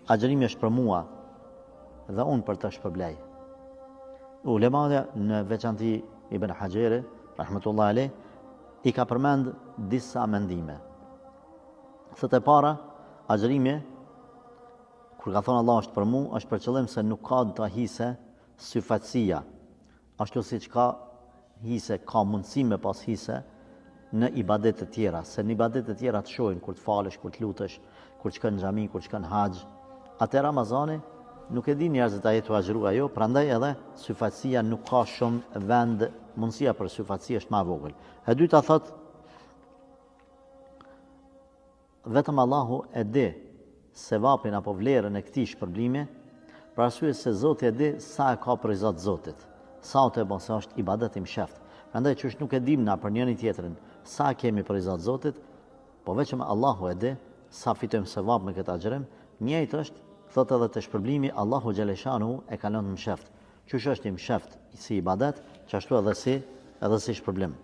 Agjërimi është për mua dhe unë për të shpërblej. Ulemaja në veçanti Ibn Haxheri, rahmetullah alejh, i ka përmend disa mendime. Thotë e para, agjërimi, kur ka thonë Allah është për mu, është për qëllim se nuk ka në të hise syfaqësia, Ashtu siç ka hise, ka mundësi me pas hise në ibadete të tjera, se në ibadete të tjera të shohin kur të falesh, kur të lutesh, kur të shkon në xhami, kur të shkon në haxh. Atë Ramazani nuk e di njerëzit a je tu agjëru a jo, prandaj edhe syfaqësia nuk ka shumë vend, mundësia për syfaqësi është ma e vogël. E dyta thot Vetëm Allahu e di sevapin apo vlerën e këtij shpërblimi, për arsye se Zoti e di sa e ka për riza të Zotit, sa o tu e bo se është ibadet i msheft. Prandaj qysh nuk e dimë na për njëri tjetrin sa e kemi për riza të Zotit, po veçëm Allahu e di sa fitojmë sevap me këtë agjërim, njëjtë është, thotë edhe te shpërblimi Allahu xheleshanuhu e ka lënë të msheft. Qysh është i msheft si ibadet, qashtu edhe si edhe si shpërblim.